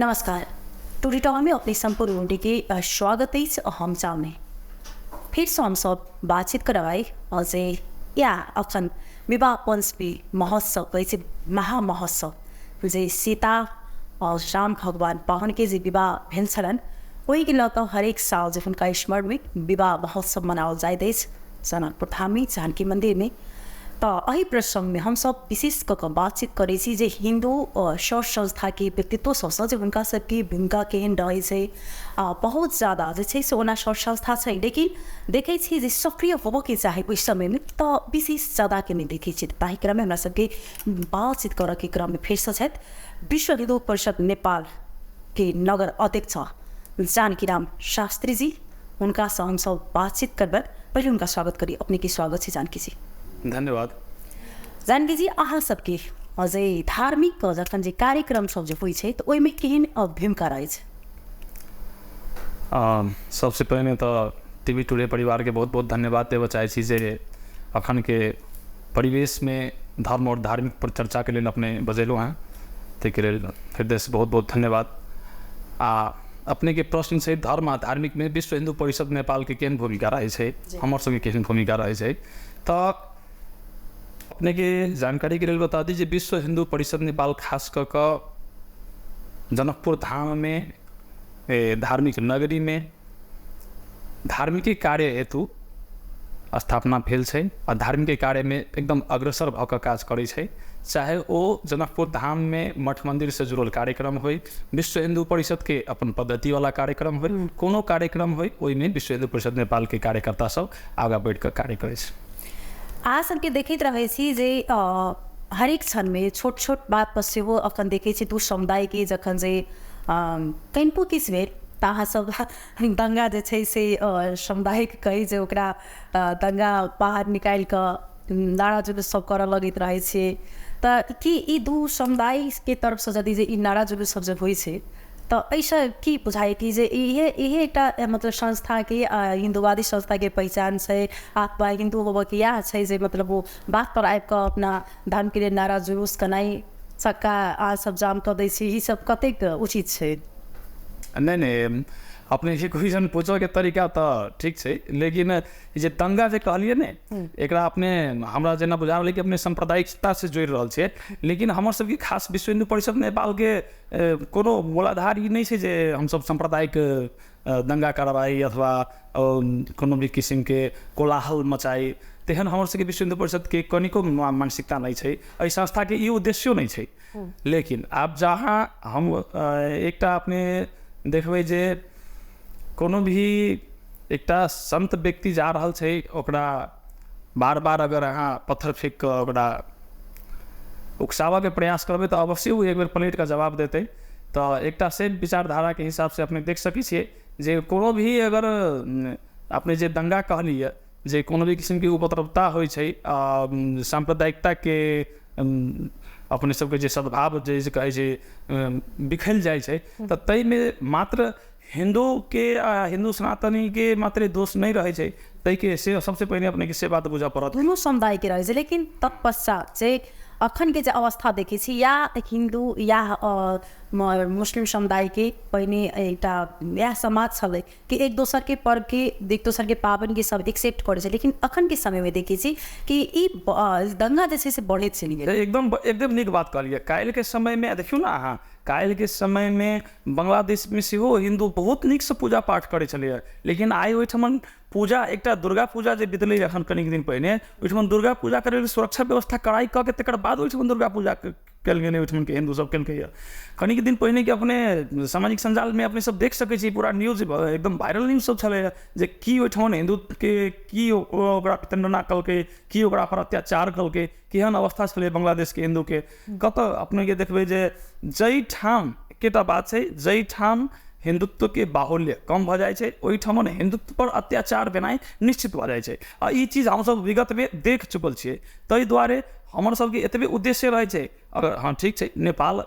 नमस्कार, today talk में अपने सम्पूर्ण गोटेके स्वागत अछि। हम चाहने फेरसँ हमसब बातचीत करब आइ जे या अखन विवाह पञ्चमी महोत्सव कहै छै, महामहोत्सव जे सीता और राम भगवान पाहुनके जे विवाह भेल छलनि ओहिके लऽ कऽ हरेक साल जे हुनका स्मरणमे विवाह महोत्सव मनाओल जाइत अछि जनकपुर धाममे, जानकी मन्दिरमे। तऽ एहि प्रसङ्गमे हमसब विशेष कऽ कऽ बातचीत करै छी जे हिन्दू सौर संस्थाके व्यक्तित्व सबसँ जे हुनका सबके भूमिका केहन रहै छै। आ बहुत ज्यादा जे छै से ओना सौर संस्था छै, लेकिन देखै छी जे सक्रिय होबऽके चाही ओहि समयमे तऽ विशेष ज्यादाके नहि देखै छी। ताहि क्रममे हमरा सबके बातचीत करऽके क्रममे फेरसँ छथि विश्व हिन्दू परिषद नेपालके नगर अध्यक्ष जानकीराम शास्त्री जी, हुनकासँ हमसब बातचीत करबै। पहिले हुनका स्वागत करी। अपनेके स्वागत छै जानकी जी। धन्यवाद। जानकी जी, अहाँ सबके जे धार्मिक जखन जे कार्यक्रम सब जे होइ छै तऽ ओहिमे केहन भूमिका रहै छै? सबसे पहिने तऽ टीवी टुडे परिवारके बहुत बहुत धन्यवाद देबऽ चाहै छी जे अखनके परिवेशमे धर्म आओर धार्मिक पर चर्चाके लेल अपने बजेलहुँ हेँ, ताहिके लेल हृदयसँ बहुत बहुत धन्यवाद। आ अपनेके प्रश्न छै धर्म आ धार्मिकमे विश्व हिन्दू परिषद नेपालके केहन भूमिका रहै छै, हमर सबके केहन भूमिका रहै छै, तऽ अपनेके जानकारीके लेल बता दी जे विश्व हिन्दू परिषद नेपाल खास कऽ कऽ जनकपुर धाममे धार्मिक नगरीमे धार्मिके कार्य हेतु स्थापना भेल छै आ धार्मिके कार्यमे एकदम अग्रसर भऽ कऽ काज करै छै। चाहे ओ जनकपुर धाममे मठ मन्दिरसँ जुड़ल कार्यक्रम होइ, विश्व हिन्दू परिषदके अपन पद्धतिवला कार्यक्रम होइ, कोनो कार्यक्रम होइ, ओहिमे विश्व हिन्दू परिषद नेपालके कार्यकर्ता सब आगाँ बढ़ि कऽ कार्य करै छै। अहाँ सबके देखैत रहै छी जे हरेक क्षणमे छोट छोट बात पर सेहो अखन देखै छी दू समुदायके जखन जे कनिको किछु भेल तऽ अहाँ सब दंगा जे छै से सामुदायिक कहै जे ओकरा दंगा बाहर निकालि कऽ नारा जुलूस सब करऽ लगैत रहै छियै। तऽ की ई दू समुदायके तरफसँ यदि जे ई नारा जुलूस सब जे होइ छै तऽ एहिसँ की बुझाइए कि जे इहे इहे एकटा मतलब संस्थाके हिन्दूवादी संस्थाके पहिचान छै अथवा हिन्दू होबऽके इएह छै जे मतलब ओ बातपर आबि कऽ अपना धर्मके लेल नारा जुलूस केनाइ, चक्का अहाँ सब जाम कऽ दै छी, ई सब कतेक उचित छै? नहि नहि, अपने के क्वेश्चन पूछऽके तरीका तऽ ठीक छै, लेकिन ई जे दंगा जे कहलियै ने, एकरा अपने हमरा जेना बुझा रहलै कि अपने साम्प्रदायिकतासँ जोड़ि रहल छियै, लेकिन हमर सबके खास विश्व हिन्दू परिषद नेपालके कोनो मूलाधार ई नहि छै जे हमसब साम्प्रदायिक दंगा कार्रवाई अथवा कोनो भी किसिमके कोलाहल मचाइ, तेहन हमर सबके विश्व हिन्दू परिषदके कनिको मानसिकता नहि छै। एहि संस्थाके ई उद्देश्यो नहि छै। लेकिन आब जहाँ हम एकटा अपने देखबै जे कोनो भी एकटा संत व्यक्ति जा रहल छै, ओकरा बार बार अगर अहाँ पत्थर फेंक कऽ ओकरा उकसाबऽके प्रयास करबै तऽ अवश्य ओ एक बेर पलटि कऽ जवाब देतै। तऽ एकटा से विचारधाराके हिसाबसँ अपने देख सकै छियै जे कोनो भी अगर अपने जे दंगा कहलियै जे कोनो भी किसिमके उपद्रवता होइ छै, साम्प्रदायिकताके अपने सबके जे सद्भाव जे कहै छै बिखरि जाइ छै, तऽ ताहिमे मात्र हिन्दूके आ हिन्दू सनातनीके मात्रे दोष नहि रहै छै। ताहिके से सबसँ पहिने अपनेके से बात बुझऽ पड़त। दुनू समुदायके रहै छै, लेकिन तत्पश्चात जे अखनके जे अवस्था देखै छी या हिन्दू या मुस्लिम समुदायके पहिने एकटा इएह समाज छलै कि एक दोसरके पर्वके, एक दोसरके पाबनिके सब एक्सेप्ट करै छै, लेकिन अखनके समयमे देखै छी कि ई दंगा जे छै से बढ़ैत चलि गेल। एकदम एकदम नीक बात कहलियै। काल्हिके समयमे देखियौ ने अहाँ, काल्हिके समयमे बांग्लादेशमे सेहो हिन्दू बहुत नीकसँ पूजा पाठ करै छलैए, लेकिन आइ ओहिठमन पूजा एकटा दुर्गा पूजा जे बितलै एखन कनिक दिन पहिने, ओहिठमन दुर्गा पूजा करै लेल सुरक्षा व्यवस्था कड़ाइ कऽ के तकर बाद ओहिठमन दुर्गा पूजा कयल गेलै, ओहिठमनके हिन्दू सब केलकैए। कनिक दिन पहिने के अपने सामाजिक सञ्जालमे अपने सब देख सकै छी, पूरा न्यूज एकदम वायरल न्यूज सब छलैए जे की ओहिठमन हिन्दूके की ओकरा प्रताड़ना केलकै, की ओकरा पर अत्याचार केलकै, केहन अवस्था छलै बांग्लादेशके हिन्दूके। कतऽ अपनेके देखबै जे जाहिठाम एकेटा बात छै, जाहिठाम हिन्दुत्वके बाहुल्य कम भऽ जाइ छै ओहिठमन हिन्दुत्व पर अत्याचार भेनाइ निश्चित भऽ जाइ छै। आ ई चीज हमसब विगतमे देख चुकल छियै। ताहि दुआरे हमर सबके एतबे उद्देश्य रहै छै, अगर हँ ठीक छै नेपाल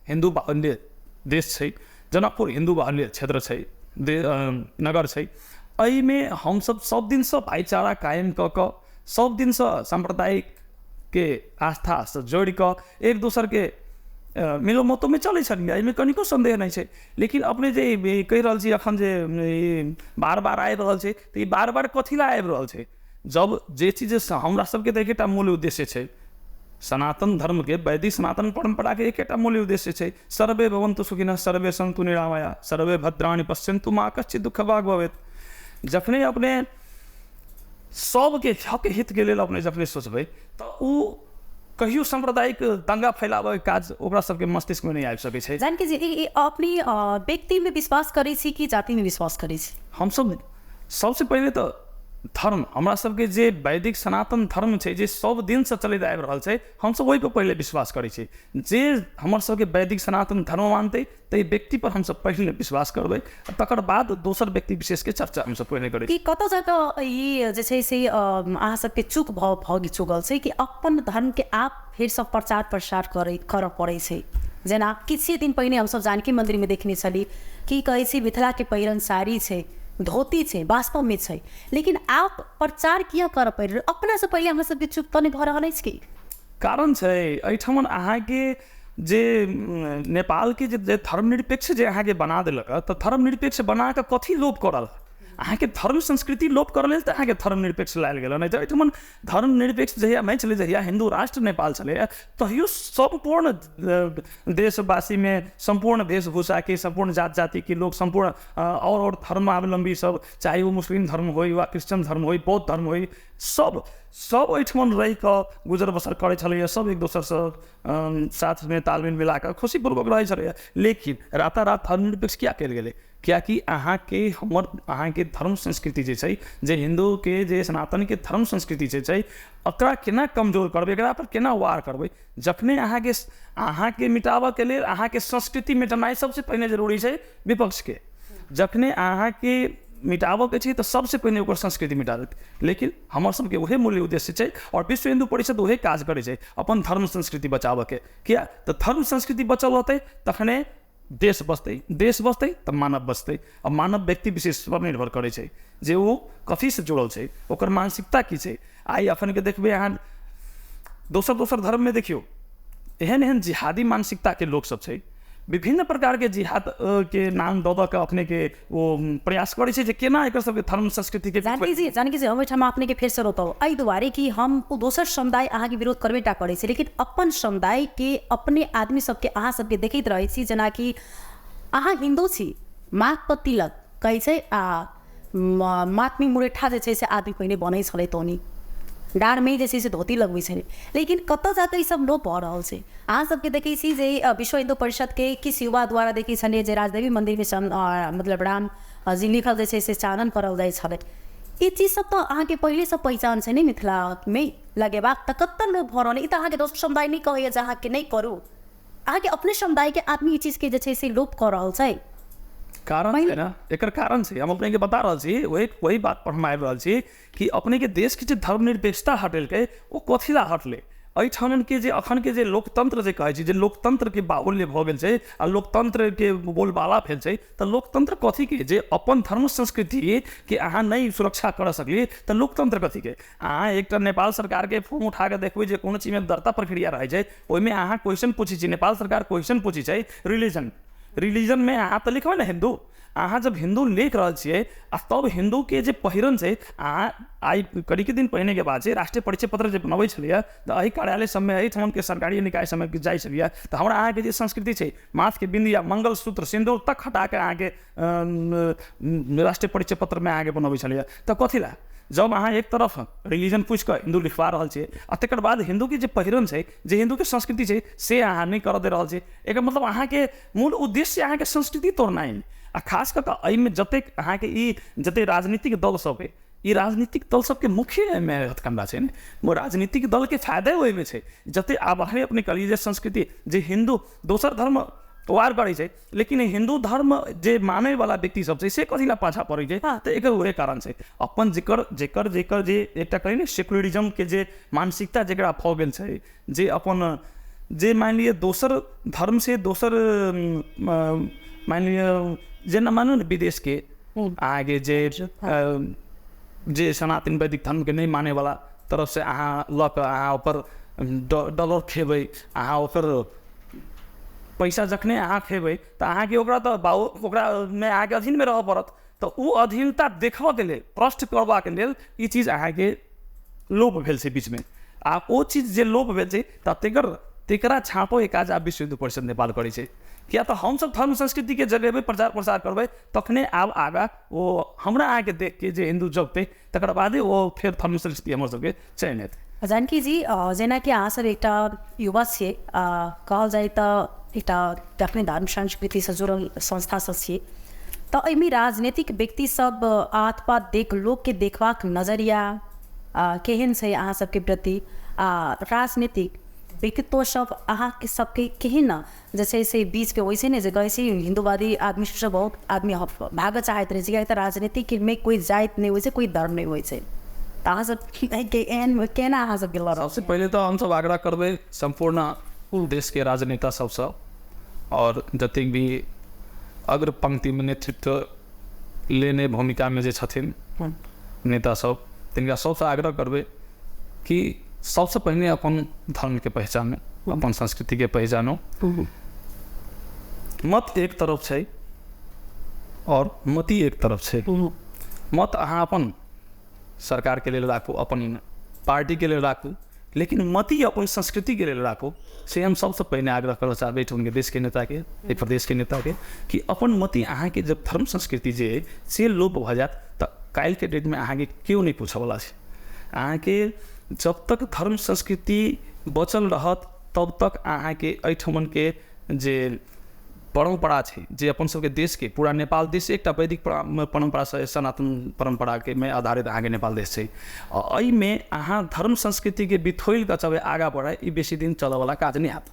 हिन्दू बाहुल्य देश छै, जनकपुर हिन्दू बाहुल्य क्षेत्र छै, नगर छै, एहिमे हमसब सब दिनसँ भाइचारा कायम कऽ कऽ सब दिनसँ साम्प्रदायिकके आस्थासँ जोड़ि कऽ एक दोसरके मिलो मतोमे चलै छलियै, एहिमे कनिको सन्देह नहि छै। लेकिन अपने जे कहि रहल छी अखन जे बार बार आबि रहल छै, तऽ ई बार बार कथी लए आबि रहल छै? जब जे चीज हमरा सबके तऽ एकेटा मूल उद्देश्य छै, सनातन धर्म के वैदिक सनातन परंपरा के एकेटा मूल उद्देश्य छै, सर्वे भवन्तु सुखिनः सर्वे सन्तु निरामया सर्वे भद्राणि पश्यन्तु मा कश्चित् दुःख भाग् भवेत्। जखने अपने सबके हक हित के लेल अपने जखने सोचबै तऽ ओ कहियो सांप्रदायिक दंगा फैलाबैके काज ओकरा सबके मस्तिष्कमे नहि आबि सकै छै। जानकी जी, अपने व्यक्तिमे विश्वास करै छी कि जातिमे विश्वास करै छी? हमसब सबसे पहिले तऽ धर्म, हमरा सबके जे वैदिक सनातन धर्म छै जे सब दिनसँ चलैत आबि रहल छै, हमसब ओहिपर पहिले विश्वास करै छी। जे हमर सबके वैदिक सनातन धर्म मानतै ताहि व्यक्तिपर हमसब पहिले विश्वास करबै, तकर बाद दोसर व्यक्ति विशेषके चर्चा हमसब पहिले करै छी। कि कतऽ जाकऽ ई जे छै से अहाँ सबके चूक भऽ चुकल छै कि अपन धर्मके आप फेरसँ प्रचार प्रसार करऽ पड़ै छै? जेना किछे दिन पहिने हमसब जानकी मन्दिरमे देखने छली कि कहै छै मिथिलाके पहिरन साड़ी छै, धोती छै, वास्तवमे छै, लेकिन आप प्रचार किया करऽ पड़ि रहल? अपनासँ पहिले हमरा सबके चुप तऽ नहि भऽ रहल अछि की? कारण छै एहिठाम अहाँके जे नेपालके जे धर्मनिरपेक्ष जे अहाँके बना देलक, तऽ धर्मनिरपेक्ष बना कऽ कथी लोप करल? अहाँके धर्म संस्कृति लोप करऽ लेल तऽ अहाँके धर्मनिरपेक्ष लायल गेल। नहि तऽ एहिठाम धर्मनिरपेक्ष जहिया नहि छलै, जहिया हिन्दू राष्ट्र नेपाल छलै, तहियो सम्पूर्ण देशवासीमे सम्पूर्ण वेशभूषाके, सम्पूर्ण जात जातिके लोक, सम्पूर्ण और धर्मावलम्बी सब, चाहे ओ मुस्लिम धर्म होइ वा क्रिश्चियन धर्म होइ, बौद्ध धर्म होइ, सब सब एहिठाम रहि कऽ गुजर बसर करै छलैए, सब एक दोसरसँ साथमे तालमेल मिला कऽ खुशीपूर्वक रहै छलैए। लेकिन रातारात धर्मनिरपेक्ष किया कयल गेलै? कियाकि अहाँके हमर अहाँके धर्म संस्कृति जे छै, जे हिन्दूके जे सनातनके धर्म संस्कृति जे छै, एकरा केना कमजोर करबै, एकरा पर केना वार करबै? जखने अहाँके अहाँके मिटाबऽके लेल अहाँके संस्कृति मिटेनाइ सबसँ पहिने जरूरी छै विपक्षके। जखने अहाँके मिटाबऽके छै तऽ सबसँ पहिने ओकर संस्कृति मिटा देत। लेकिन हमर सबके उहे मूल्य उद्देश्य छै और विश्व हिन्दू परिषद उहे काज करै छै, अपन धर्म संस्कृति बचाबऽके। किया तऽ धर्म संस्कृति बचल रहतै तखने देश बचतै, देश बचतै तऽ मानव बचतै। आ मानव व्यक्ति विशेष पर निर्भर करै छै जे ओ कथीसँ जुड़ल छै, ओकर मानसिकता की छै। आइ अखनके देखबै अहाँ दोसर दोसर धर्ममे देखियौ, एहन एहन जिहादी मानसिकताके लोकसब छै, विभिन्न प्रकारके जिहाद के नाम दऽ दऽ कऽ अपनेके ओ प्रयास करै छै जे केना एकर सबके धर्म संस्कृतिके। जानकी जी, हम एहिठाम अपनेके फेरसँ रोकब एहि दुआरे कि हम ओ दोसर समुदाय अहाँके विरोध करबे टा करै छी, लेकिन अपन समुदायके अपने आदमी सबके अहाँ सबके देखैत रहै छी। जेनाकि अहाँ हिन्दू छी, माथ पर तिलक कहै छै आ माथमे मुरेठा जे छै से आदमी पहिने बनै छलै, तौनी डाँरमे जे छै से धोती लगबै छलै, लेकिन कतऽ जाकऽ ई सब लोप भऽ रहल छै? अहाँ सबके देखै छी जे विश्व हिन्दू परिषदके किछु युवा द्वारा देखै छलियै जे राजदेवी मन्दिरमे मतलब राम जी लिखल जे छै से चानन करल जाइ छलै। ई चीज सब तऽ अहाँके पहिलेसँ पहिचान छै ने मिथिलामे लगेबाक, तऽ कतऽ लोप भऽ रहल? ई तऽ अहाँके दोसर समुदाय नहि कहैए जे अहाँके नहि करू, अहाँके अपने समुदायके आदमी ई चीजके जे छै से लोप कऽ रहल छै। कारण छै ने, एकर कारण छै, हम अपनेके बता रहल छी, वही वही बात पर हम आबि रहल छी कि अपनेके देशके जे धर्मनिरपेक्षता हटेलकै ओ कथी लए हटलै? एहिठामके जे अखनके जे लोकतंत्र जे कहै छी, जे लोकतंत्रके बाहुल्य भऽ गेल छै आ लोकतंत्रके बोलबाला भेल छै, तऽ लोकतंत्र कथीके? जे अपन धर्म संस्कृतिके अहाँ नहि सुरक्षा करऽ सकलियै तऽ लोकतंत्र कथीके? अहाँ एकटा नेपाल सरकारके फॉर्म उठा कऽ देखबै जे कोनो चीजमे दर्ता प्रक्रिया रहै छै, ओहिमे अहाँ क्वेश्चन पूछै छी, नेपाल सरकार क्वेश्चन पूछै छै रिलीजन, रिलीजनमे अहाँ तऽ लिखबै ने हिन्दू। अहाँ जब हिन्दू लिख रहल छियै आ तब हिन्दूके जे पहिरन छै, अहाँ आइ कनिके दिन पहिनेके बात छै, राष्ट्रीय परिचय पत्र जे बनबै छलियै तऽ एहि कार्यालय सबमे, एहिठामके सरकारी निकाय सबमे जाइ छलियै तऽ हमरा अहाँके जे संस्कृति छै, माथके बिन्दिया, मंगलसूत्र, सिन्दूर तक हटाके अहाँके राष्ट्रीय परिचय पत्रमे अहाँके बनबै छलियै। तऽ कथी लए? जब अहाँ एक तरफ रिलीजन पूछि कऽ हिन्दू लिखवा रहल छियै आ तकर बाद हिन्दूके जे पहिरन छै, जे हिन्दूके संस्कृति छै, से अहाँ नहि करऽ दे रहल छियै, एकर मतलब अहाँके मूल उद्देश्य अहाँके संस्कृति तोड़नाइ। आ खास कऽ कऽ एहिमे जतेक अहाँके ई जतेक राजनीतिक दल सब अइ, ई राजनीतिक दल सबके मुख्य एहिमे हथकंडा छै ने, ओ राजनीतिक दलके फायदे ओहिमे छै। जतेक आब अहाँ अपने कहलियै जे संस्कृति जे हिन्दू दोसर धर्म वार करै छै, लेकिन हिन्दू धर्म जे मानैवला व्यक्ति सब छै से कथी लए पाछा पड़ै छै? तऽ एकर उहे कारण छै, अपन जेकर जेकर जेकर जे एकटा कहै ने सेकुलरिज्मके जे मानसिकता जकरा भऽ गेल छै, जे अपन जे मानि लिअ दोसर धर्मसँ दोसर मानि लिअ जेना मानू ने विदेशके अहाँके जे जे सनातन वैदिक धर्मके नहि मानैवला तरफसँ अहाँ लऽ कऽ अहाँ ओकर डॉलर खेबै, अहाँ ओकर पैसा जखने अहाँ खेबै तऽ अहाँके ओकरा तऽ ओकरामे अहाँके अधीनमे रहऽ पड़त। तऽ ओ अधीनता देखबऽके लेल, प्रश्न करबाके लेल ई चीज अहाँके लोप भेल छै बीचमे। आ ओ चीज जे लोप भेल छै तऽ तेकरा छाँटोके काज आब विश्व हिन्दू परिषद नेपाल करै छै। किया तऽ हमसब धर्म संस्कृतिके जगेबै, प्रचार प्रसार करबै, तखने आब आगाँ ओ हमरा अहाँके देखके जे हिन्दू जगतै, तकर बादे ओ फेर धर्म संस्कृति हमर सबके चयन हेतै। जानकी जी, जेनाकि अहाँ सब एकटा युवा छियै, कहल जाय तऽ एकटा अपने धर्म संस्कृतिसँ जुड़ल संस्थासँ छियै, तऽ एहिमे राजनीतिक व्यक्ति सब आत पात देख लोकके देखबाक नजरिया केहन छै अहाँ सबके प्रति? आ राजनीतिक व्यक्तित्व सब अहाँके सबके केहन जे छै से बीचके होइ छै ने, जे कहै छै हिन्दूवादी आदमी सबसँ बहुत आदमी भागऽ चाहैत रहै छै, कियाकि तऽ राजनीतिकमे कोइ जाति नहि होइ छै, कोइ धर्म नहि होइ छै। तऽ अहाँ सब एहन केना अहाँ सबके लड़ब? सबसे पहिले तऽ हमसब आग्रह करबै सम्पूर्ण देशके राजनेता सबसँ और जतेक भी अग्र पंक्तिमे नेतृत्व लेने भूमिकामे जे छथिन नेता सब, तिनका सबसँ आग्रह करबै कि सबसँ पहिने अपन धर्मके पहचानू, अपन संस्कृतिके पहचानू। मत एक तरफ छै और मति एक तरफ छै। मत अहाँ अपन सरकारके लेल राखू, अपन पार्टीके लेल राखू, लेकिन मति अपन संस्कृतिके लेल राखू। से हम सबसँ पहिने आग्रह करऽ चाहबै एहिठामके देशके नेताके, एहि प्रदेशके नेताके, कि अपन मति अहाँके जब धर्म संस्कृति जे अइ से लोप भऽ जायत तऽ काल्हिके डेटमे अहाँके केओ नहि पूछऽवला छै। अहाँके जब तक धर्म संस्कृति बचल रहत तब तक अहाँके एहिठमनके जे परम्परा छै, जे अपन सबके देशके पूरा नेपाल देश एकटा वैदिक परम्परासँ सनातन परम्पराके मे आधारित अहाँके नेपाल देश छै। एहिमे अहाँ धर्म संस्कृतिके बिथोलि कऽ चलबै आगाँ बढ़ै, ई बेसी दिन चलऽवला काज नहि हैत।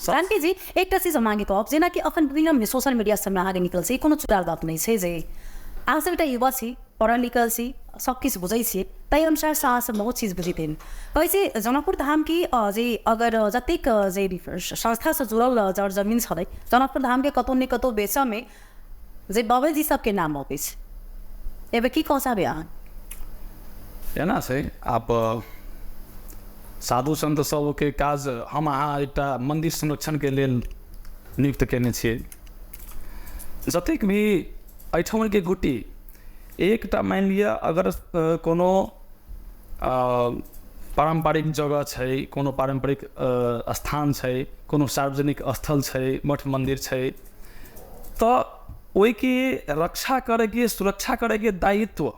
जानकी जी, एकटा चीज हम अहाँके कहब, जेनाकि अखन विभिन्न सोशल मीडिया सबमे अहाँके निकल छै, कोनो चुराल बात नहि छै जे अहाँ सब एकटा युवा छी, पढ़ल लिखल छी, सब किछु बुझै छियै, ताहि अनुसार से अहाँ सब बहुत चीज बुझिथिन। कहै छै जनकपुर धामके जे अगर जतेक जे संस्थासँ जुड़ल जर जमीन छलै, जनकपुर धामके कतहु ने कतहु बेचऽमे जे बाबाजी सबके नाम अबै छै, एहिमे की कहऽ चाहबै अहाँ? एना छै, आब साधु संत सबके काज हम अहाँ एकटा मन्दिर संरक्षणके लेल नियुक्त कयने छियै। जतेक भी एहिठामके गुटी एकटा मानि लिअ अगर कोनो पारम्परिक जगह छै, कोनो पारम्परिक स्थान छै, कोनो सार्वजनिक स्थल छै, मठ मन्दिर छै, तऽ ओहिके रक्षा करैके, सुरक्षा करैके दायित्व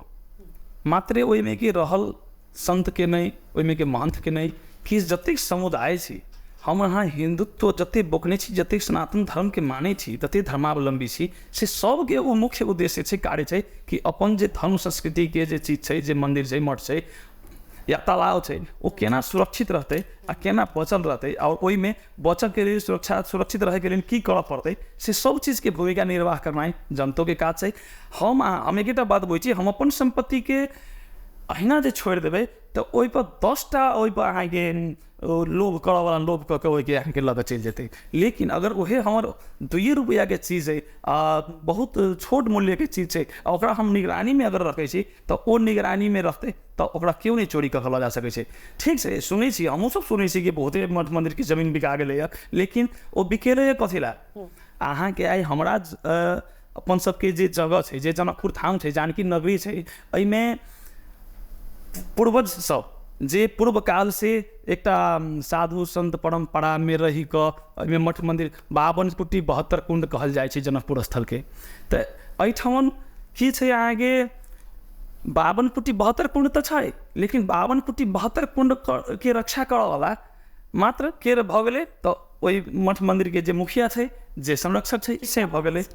मात्रे ओहिमे के रहल संतके नहि, ओहिमे के महंतके नहि, कि जतेक समुदाय छै, हम अहाँ हिन्दुत्व जतेक बोकने छी, जतेक सनातन धर्मके मानै छी, जतेक धर्मावलम्बी छी, से सबके ओ मुख्य उद्देश्य छै, कार्य छै कि अपन जे धर्म संस्कृतिके जे चीज छै, जे मन्दिर छै, मठ छै या तालाब छै, ओ केना सुरक्षित रहतै आ केना बचल रहतै, आओर ओहिमे बचऽके लेल, सुरक्षित रहैके लेल की करऽ पड़तै, से सब चीजके भूमिका निर्वाह करनाइ जनतोके काज छै। हम एकेटा बात बुझै छी, हम अपन सम्पत्तिके अहिना जे छोड़ि देबै तऽ ओहिपर 10टा ओहिपर अहाँके लोभ करऽवला लोभ कऽ के ओहिके अहाँके लऽ कऽ चलि जेतै। लेकिन अगर ओहे हमर 2 रुपैआके चीज अइ आ बहुत छोट मूल्यके चीज छै, आ ओकरा हम निगरानीमे अगर रखै छी तऽ ओ निगरानीमे रहतै तऽ ओकरा केओ नहि चोरी कऽ कऽ लऽ जा सकै छै। ठीक छै, सुनै छी, हमहूँ सब सुनै छी कि बहुते मठ मन्दिरके जमीन बिका गेलैए, लेकिन ओ बिकेलैए कथी लए? अहाँके आइ हमरा अपन सबके जे जगह छै, जे जनकपुर धाम छै, जानकी नगरी छै, एहिमे पूर्वज सब जे पूर्व काल से एकटा साधु संत परम्परा में रही कऽ एहिमे मठ मन्दिर 52 कुटी 72 कुंड कहल जाइ छै जनकपुर स्थलके। तऽ एहिठाम की छै अहाँके 52 कुटी 72 कुंड तऽ छै, लेकिन 52 कुटी 72 कुंड के रक्षा करऽवला मात्र के भऽ गेलै तऽ ओहि मठ मन्दिरके जे मुखिया छै, जे संरक्षक छै, से भऽ गेलै।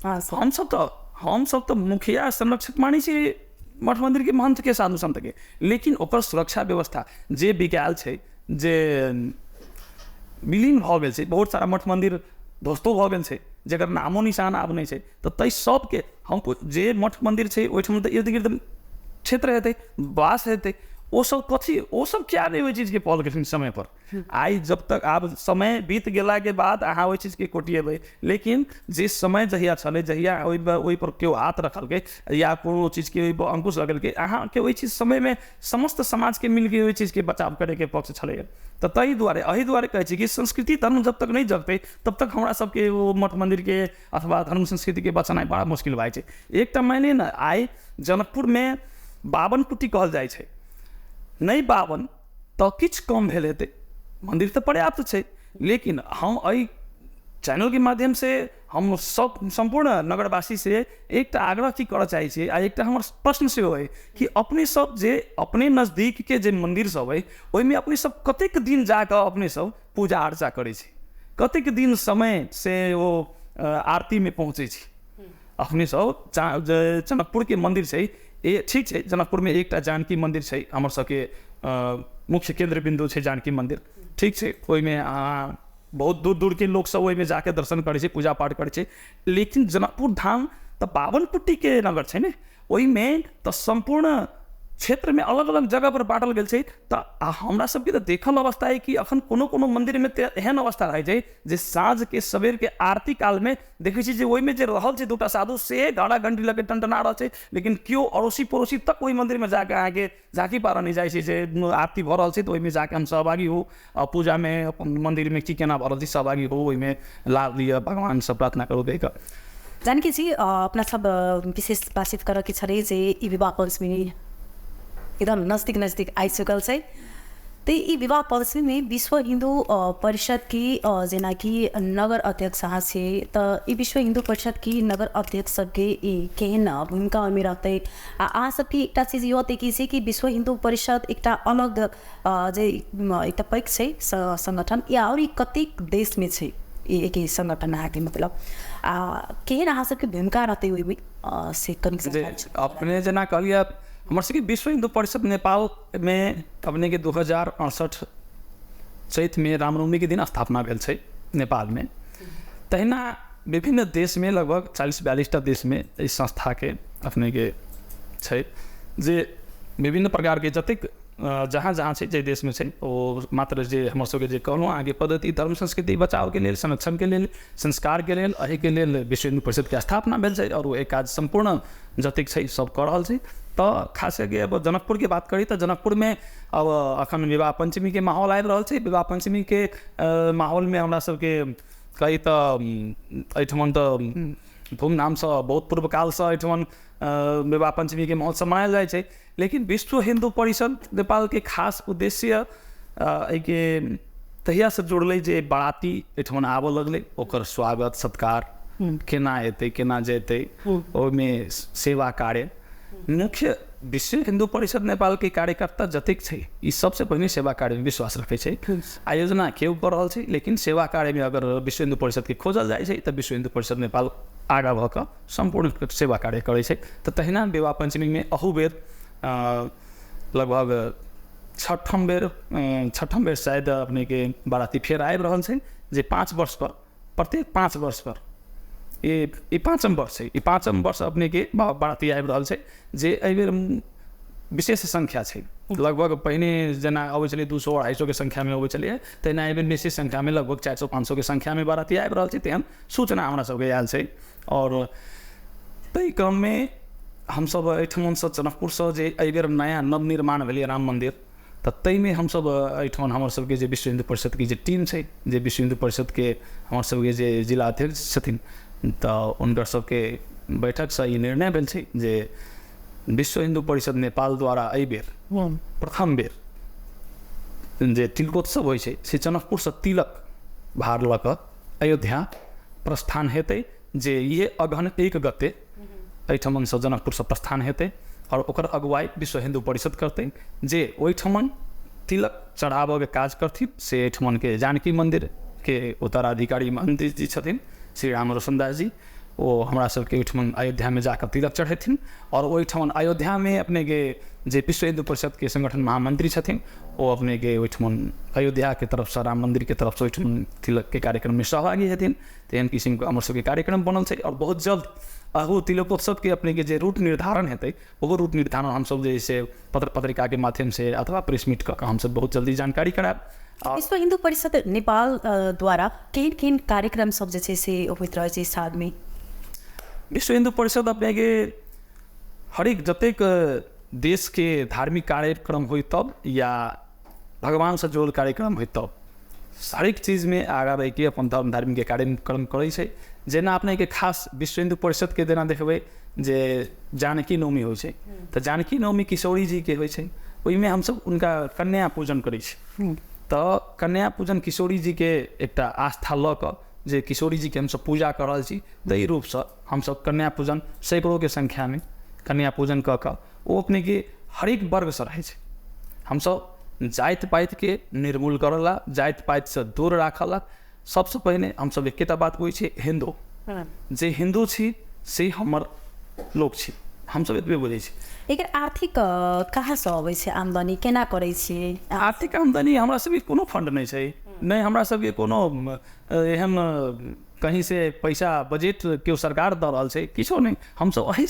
हमसब तऽ मुखिया संरक्षक मानै छी मठ मन्दिरके महंतके, साधु संतके, लेकिन ओकर सुरक्षा व्यवस्था जे बिकायल छै, जे विलीन भऽ गेल छै, बहुत सारा मठ मन्दिर ध्वस्तो भऽ गेल छै, जकर नामो निशान आब नहि छै, तऽ ताहि सबके हम जे मठ मन्दिर छै ओहिठाम तऽ इर्द गिर्द क्षेत्र हेतै, वास हेतै, ओ सब कथी, ओ सब किया नहि ओहि चीजके पहल केलखिन समय पर? आइ जब तक आब समय बीत गेलाके बाद अहाँ ओहि चीजके कोटिएबै, लेकिन जे समय जहिया छलै, जहिया ओहि पर केओ हाथ रखलकै या कोनो चीजके ओहिपर अंकुश लगेलकै, अहाँके ओहि चीज समयमे समस्त समाजके मिलके ओहि चीजके बचाव करैके पक्ष छलैए। तऽ ताहि दुआरे एहि दुआरे कहै छी कि संस्कृति धर्म जब तक नहि जगतै तब तक हमरा सबके ओ मठ मन्दिरके अथवा धर्म संस्कृतिके बचेनाइ बड़ा मुश्किल भए जाइ छै। एकटा मानि लिअ ने, आइ जनकपुरमे 52 कुटी कहल जाइ छै, नहि 52 तऽ किछु कम भेल हेतै, मन्दिर तऽ पर्याप्त छै, लेकिन हम एहि चैनलके माध्यमसँ हम सब सम्पूर्ण नगरवासीसँ एकटा आग्रह की करऽ चाहै छियै, आ एकटा हमर प्रश्न सेहो अइ कि अपने सब जे अपने नजदीकके जे मन्दिर सब अइ ओहिमे अपने सब कतेक दिन जाकऽ अपने सब पूजा अर्चा करै छी, कतेक दिन समय से ओ आरतीमे पहुँचै छी? अपने सब जनकपुरके मन्दिर छै, ए ठीक छै, जनकपुरमे एकटा जानकी मन्दिर छै, हमर सबके मुख्य केन्द्र बिन्दु छै जानकी मन्दिर, ठीक छै, ओहिमे अहाँ बहुत दूर दूरके लोक सब ओहिमे जाके दर्शन करै छै, पूजा पाठ करै छै, लेकिन जनकपुर धाम तऽ 52 कुटीके नगर छै ने, ओहिमे तऽ सम्पूर्ण क्षेत्रमे अलग अलग जगह पर बाँटल गेल छै। तऽ हमरा सबके तऽ देखल अवस्था है कि अखन कोनो कोनो मन्दिरमे तऽ एहन अवस्था रहै छै जे साँझके सबेरके आरती कालमे देखै छी जे ओहिमे जे रहल छै दूटा साधु से घड़ा घंटी लऽ के टनटना रहल छै, लेकिन केओ अड़ोसी पड़ोसी तक ओहि मन्दिरमे जाके अहाँके झाँकी पारऽ नहि जाइ छै जे आरती भऽ रहल छै तऽ ओहिमे जाके हम सहभागी हो, आ पूजामे अपन मन्दिरमे की केना भऽ रहल छै सहभागी हो, ओहिमे लाभ लिअ, भगवानसँ प्रार्थना करू कहि कऽ। जानकी जी, अपना सब विशेष बातचीत करऽ के छलै जे ई विवाह पंचमी एकदम नजदीक नजदीक आबि चुकल छै, तऽ ई विवाह पंचमीमे विश्व हिन्दू परिषद की जेनाकि नगर अध्यक्ष अहाँ छियै, तऽ ई विश्व हिन्दू परिषद की नगर अध्यक्ष सबके ई केहन भूमिका ओहिमे रहतै? आ अहाँ सबके एकटा चीज इहो देखै छै कि विश्व हिन्दू परिषद एकटा अलग जे एकटा पैघ छै संगठन, या आओर ई कतेक देशमे छै ई एके संगठन अहाँके मतलब, आ केहन अहाँ सबके भूमिका रहतै ओहिमे से कनिक जे अपने जेना कहलियै, हमर सबके विश्व हिन्दू परिषद नेपालमे अपनेके 2068 चैतमे रामनवमीके दिन स्थापना भेल छै नेपालमे। तहिना विभिन्न देशमे लगभग 40-42टा देशमे एहि संस्थाके अपनेके छै जे विभिन्न प्रकारके जतेक जहाँ जहाँ छै जाहि देशमे छै ओ मात्र जे हमर सबके जे कहलहुँ अहाँके पद्धति धर्म संस्कृति बचावके लेल, संरक्षणके लेल, संस्कारके लेल, एहिके लेल विश्व हिन्दू परिषदके स्थापना भेल छै और ओ काज सम्पूर्ण जतेक छै सब कऽ रहल छै। तऽ खास करके अब जनकपुरके बात करी तऽ जनकपुरमे अब अखन विवाह पंचमीके माहौल आबि रहल छै। विवाह पंचमीके माहौलमे हमरा सबके कही तऽ एहिठमन तऽ धूमधामसँ बहुत पूर्वकालसँ एहिठमन विवाह पंचमीके महोत्सव मनायल जाइ छै, लेकिन विश्व हिन्दू परिषद नेपालके खास उद्देश्य एहिके तहियासँ जुड़लै जे बाराती एहिठमन आबऽ लगलै, ओकर स्वागत सत्कार केना एतै केना जेतै, ओहिमे सेवा कार्य मुख्य विश्व हिन्दू परिषद नेपालके कार्यकर्ता जतेक छै ई सबसँ पहिने सेवा कार्यमे विश्वास रखै छै। आयोजना केओ कऽ रहल छै, लेकिन सेवा कार्यमे अगर विश्व हिन्दू परिषदके खोजल जाइ छै तऽ विश्व हिन्दू परिषद नेपाल आगाँ भऽ कऽ सम्पूर्ण सेवा कार्य करै छै। तऽ तहिना विवाह पंचमीमे अहू बेर लगभग छठम बेर शायद अपनेके बाराती फेर आबि रहल छै जे 5 वर्ष पर, प्रत्येक 5 वर्ष पर ई 5म वर्ष छै, ई 5म वर्ष अपनेके बाराती आबि रहल छै जे एहिबेर विशेष संख्या छै। लगभग पहिने जेना अबै छलै 200-250 के संख्यामे अबै छलै, तहिना एहिबेर विशेष संख्यामे लगभग 400-500 के संख्यामे बाराती आबि रहल छै, तेहन सूचना हमरा सबके आयल छै। और ताहि क्रममे हमसब एहिठमनसँ जनकपुरसँ जे एहिबेर नया नवनिर्माण भेलै राम मन्दिर, तऽ ताहिमे हमसब एहिठमन हमर सबके जे विश्व हिन्दू परिषदके जे टीम छै, जे विश्व हिन्दू परिषदके हमर सबके जे जिला अध्यक्ष छथिन, तऽ हुनकर सबके बैठकसँ ई निर्णय भेल छै जे विश्व हिन्दू परिषद नेपाल द्वारा एहिबेर प्रथम बेर जे तिलकोत्सव होइ छै से जनकपुरसँ तिलक भार लऽ कऽ अयोध्या प्रस्थान हेतै, जे इहे अगहन 1 गते एहिठमनसँ जनकपुरसँ प्रस्थान हेतै और ओकर अगुवाई विश्व हिन्दू परिषद करतै। जे ओहिठमन तिलक चढ़ाबऽके काज करथिन से एहिठमनके जानकी मन्दिरके उत्तराधिकारी मन्त्री जी छथिन श्री राम रोशन दास जी, ओ हमरा सबके ओहिठमन अयोध्यामे जाकऽ तिलक चढ़ेथिन। आओर ओहिठमन अयोध्यामे अपनेके जे विश्व हिन्दू परिषदके संगठन महामंत्री छथिन ओ अपनेके ओहिठमन अयोध्याके तरफसँ राम मन्दिरके तरफसँ ओहिठमन तिलकके कार्यक्रममे सहभागी हेथिन। तऽ एहन किसिमके हमर सबके कार्यक्रम बनल छै। आओर बहुत जल्द आगू तिलकोत्सवके अपनेके जे रूट निर्धारण हेतै ओहो रूट निर्धारण हमसब जे से पत्र पत्रिकाके माध्यमसँ अथवा प्रेस मीट कऽ कऽ हमसब बहुत जल्दी जानकारी करायब। विश्व हिन्दू परिषद नेपाल द्वारा केहन केहन कार्यक्रम सब जे छै से होइत रहै छै सालमे? विश्व हिन्दू परिषद अपनेके हरेक जतेक देशके धार्मिक कार्यक्रम होइ तब या भगवानसँ जुड़ल कार्यक्रम होइ तब हरेक चीजमे आगाँ रहिके अपन धर्म धार्मिकके कार्यक्रम करै छै। जेना अपनेके खास विश्व हिन्दू परिषदके जेना देखबै जे जानकी नवमी होइ छै तऽ जानकी नवमी किशोरी जीके होइ छै, ओहिमे हमसब हुनका कन्या पूजन करै छी। तऽ कन्या पूजन किशोरी जीके एकटा आस्था लऽ कऽ जे किशोरी जीके हमसब पूजा कऽ रहल छी ताहि रूपसँ हमसब कन्या पूजन सैकड़ोके संख्यामे कन्या पूजन कऽ कऽ ओ अपनेके हरेक वर्गसँ रहै छै। हमसब जाति पातिके निर्मूल करऽ ला, जाति पातिसँ दूर राखऽ ला सबसँ पहिने हमसब एकेटा बात बुझै छियै, हिन्दू जे हिन्दू छी से हमर लोक छी, हमसब एतबे बुझै छी। एकर आर्थिक कहाँसँ अबै छै आमदनी, केना करै छियै? आर्थिक आमदनी हमरा सबके कोनो फंड नहि छै, नहि हमरा सबके कोनो एहन कहीँसँ पैसा बजट केओ सरकार दऽ रहल छै, किछो नहि। हमसब एहि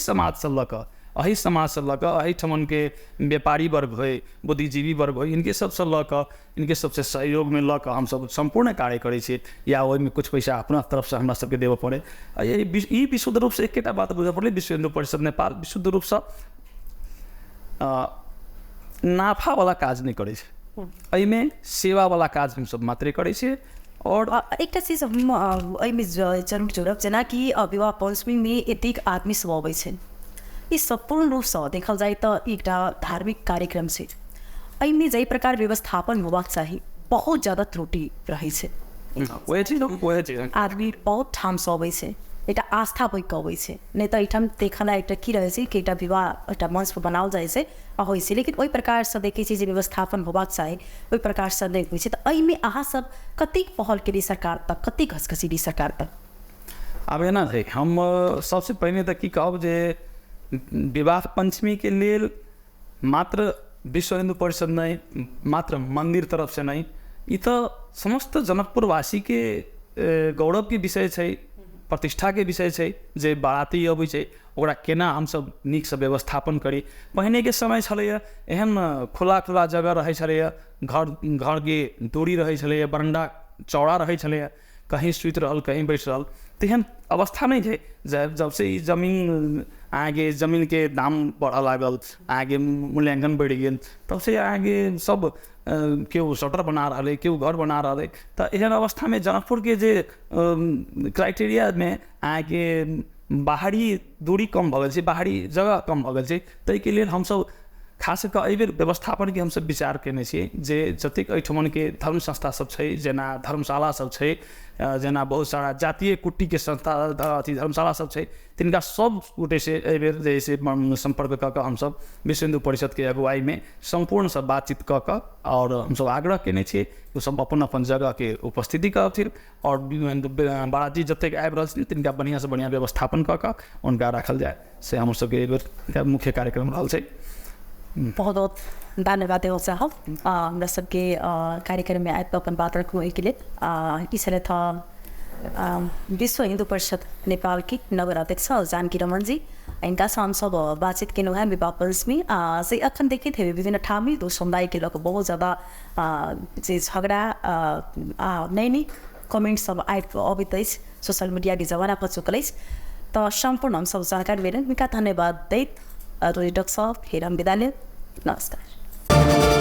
समाजसँ लऽ कऽ एहिठमनके व्यापारी वर्ग होइ, बुद्धिजीवी वर्ग होइ, इनके सबसँ लऽ कऽ इनके सबसँ सहयोगमे लऽ कऽ हमसब सम्पूर्ण कार्य करै छियै या ओहिमे कुछ पैसा अपना तरफसँ हमरा सबके देबऽ पड़ै। ई विशुद्ध रूपसँ एकेटा बात बुझऽ पड़लै, विश्व हिन्दू परिषद नेपाल विशुद्ध रूपसँ नाफावला काज नहि करै छै, एहिमे सेवावला काज हमसब मात्रे करै छियै। और एकटा चीज हम एहिमे जरूर जोड़ब, जेनाकि विवाह पञ्चमीमे एतेक आदमी सब अबै छै, ई सम्पूर्ण रूपसँ देखल जाय तऽ एकटा धार्मिक कार्यक्रम छै, एहिमे जाहि प्रकार व्यवस्थापन होबाक चाही बहुत ज्यादा त्रुटि रहै छै। आदमी बहुत ठामसँ अबै छै, एकटा आस्था बोकि कऽ अबै छै, नहि तऽ एहिठाम देखला एकटा की रहै छै कि एकटा विवाह एकटा मंच पर बनाओल जाइ छै आ होइ छै, लेकिन ओहि प्रकारसँ देखै छियै जे व्यवस्थापन होबाक चाही ओहि प्रकारसँ नहि होइ छै। तऽ एहिमे अहाँ सब कतेक पहल केलियै सरकार तक, कतेक घसघसेलियै सरकार तक? आब एना छै, हम सबसँ पहिने तऽ की कहब जे विवाह पञ्चमीके लेल मात्र विश्व हिन्दू परिषद नहि, मात्र मन्दिर तरफसँ नहि, ई तऽ समस्त जनकपुरवासीके गौरवके विषय छै, प्रतिष्ठाके विषय छै जे बाराती अबै छै ओकरा केना हमसब नीकसँ व्यवस्थापन करी। पहिनेके समय छलैए एहन खुला खुला जगह रहै छलैए, घर घरके दूरी रहै छलैए, बरण्डा चौड़ा रहै छलैए, कहीँ सुति रहल कहीँ बैठ रहल, तेहन अवस्था नहि छै। जबसँ ई जमीन अहाँके जमीनके दाम बढ़ऽ लागल, अहाँके मूल्याङ्कन बढ़ि गेल, तबसँ अहाँके सब केओ शटर बना रहल अइ, केओ घर बना रहल अइ। तऽ एहन अवस्थामे जनकपुरके जे क्राइटेरियामे अहाँके बाहरी दूरी कम भऽ गेल छै, बाहरी जगह कम भऽ गेल छै, ताहिके लेल हमसब खास कऽ एहिबेर व्यवस्थापनके हमसब विचार केने छियै जे जतेक एहिठमनके धर्म संस्था सब छै, जेना धर्मशाला सब छै, जेना बहुत सारा जातीय कुट्टीके संस्था अथी धर्मशाला सब छै, तिनका सब गोटेसँ एहिबेर जे से सम्पर्क कऽ कऽ हमसब विश्व हिन्दू परिषदके अगुवाईमे सम्पूर्णसँ बातचीत कऽ कऽ आओर हमसब आग्रह केने छियै ओ सब अपन अपन जगहके उपस्थिति करथिन आओर बाराती जतेक आबि रहल छथिन तिनका बढ़िआँसँ बढ़िआँ व्यवस्थापन कऽ कऽ हुनका राखल जाय, से हमर सबके एहिबेर मुख्य कार्यक्रम रहल छै। बहुत बहुत धन्यवाद देबऽ चाहब हमरा सबके कार्यक्रममे आबि कऽ अपन बात रखू एहिके लेल। ई छलथि विश्व हिन्दू परिषद नेपालके नगर अध्यक्ष जानकी रमन जी। हिनकासँ हमसब बातचीत केलहुँ हेँ विवाह पञ्चमी से अखन देखैत हेबै विभिन्न ठाममे दू समुदायके लऽ कऽ बहुत ज्यादा जे झगड़ा आ नइ नीक कमेन्ट सब आबि अबैत अछि, सोशल मीडियाके जमाना भऽ चुकल अछि। तऽ सम्पूर्ण हमसब जानकारी भेल, हिनका धन्यवाद दैत रोजी डॉक्टर साहब फेर हम विदा लेब। नमस्कार।